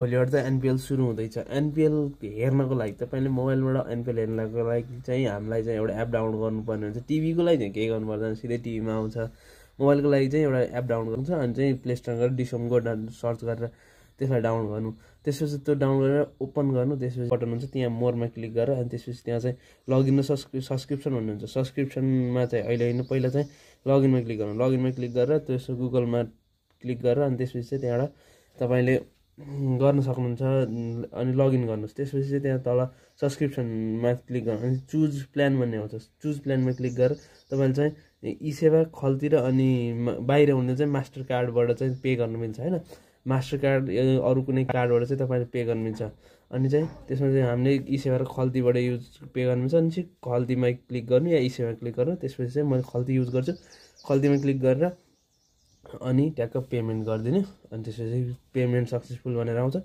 भोलिबाट चाहिँ एनपिएल सुरु हुँदैछ। एनपिएल हेर्नको लागि तपाईँले मोबाइलबाट एनपिएल हेर्नको लागि चाहिँ हामीलाई चाहिँ एउटा एप डाउनलोड गर्नुपर्ने हुन्छ। टिभीको लागि चाहिँ केही गर्नु पर्दैन, सिधै टिभीमा आउँछ। मोबाइलको लागि चाहिँ एउटा एप डाउनलोड गर्नु छ, अनि चाहिँ प्ले स्टोरमा गएर डिसोमको सर्च गरेर त्यसलाई डाउनलोड गर्नु। त्यसपछि त्यो डाउनलोड गरेर ओपन गर्नु। त्यसपछि बटन हुन्छ, त्यहाँ मोरमा क्लिक गरेर अनि त्यसपछि त्यहाँ चाहिँ लगइन र सब्सक्रिप्सन भन्नुहुन्छ। सब्सक्रिप्सनमा चाहिँ अहिले होइन, पहिला चाहिँ लगइनमा क्लिक गर्नु। लगइनमा क्लिक गरेर त्यसो गुगलमा क्लिक गरेर अनि त्यसपछि चाहिँ त्यहाँबाट तपाईँले गर्न सक्नुहुन्छ। अनि लगइन गर्नुहोस्। त्यसपछि चाहिँ त्यहाँ तल सब्सक्रिप्सनमा क्लिक गर्नु, अनि चुज प्लान भन्ने आउँछ। चुज प्लानमा क्लिक गरेर तपाईँले चाहिँ ई सेवा खल्ती र अनि बाहिर हुने चाहिँ मास्टर कार्डबाट चाहिँ पे गर्नु मिल्छ होइन। मास्टर कार्ड अरू कुनै कार्डबाट चाहिँ तपाईँले पे गर्नु मिल्छ। अनि चाहिँ त्यसमा चाहिँ हामीले ई सेवा र खल्तीबाट पे गर्नु मिल्छ। अनि चाहिँ खल्तीमा क्लिक गर्नु या ई सेवा क्लिक गर्नु। त्यसपछि चाहिँ मैले खल्ती युज गर्छु, खल्तीमा क्लिक गरेर अनि ट्याक्क पेमेन्ट गरिदिनु। अनि त्यसपछि पेमेन्ट सक्सेसफुल भनेर आउँछ।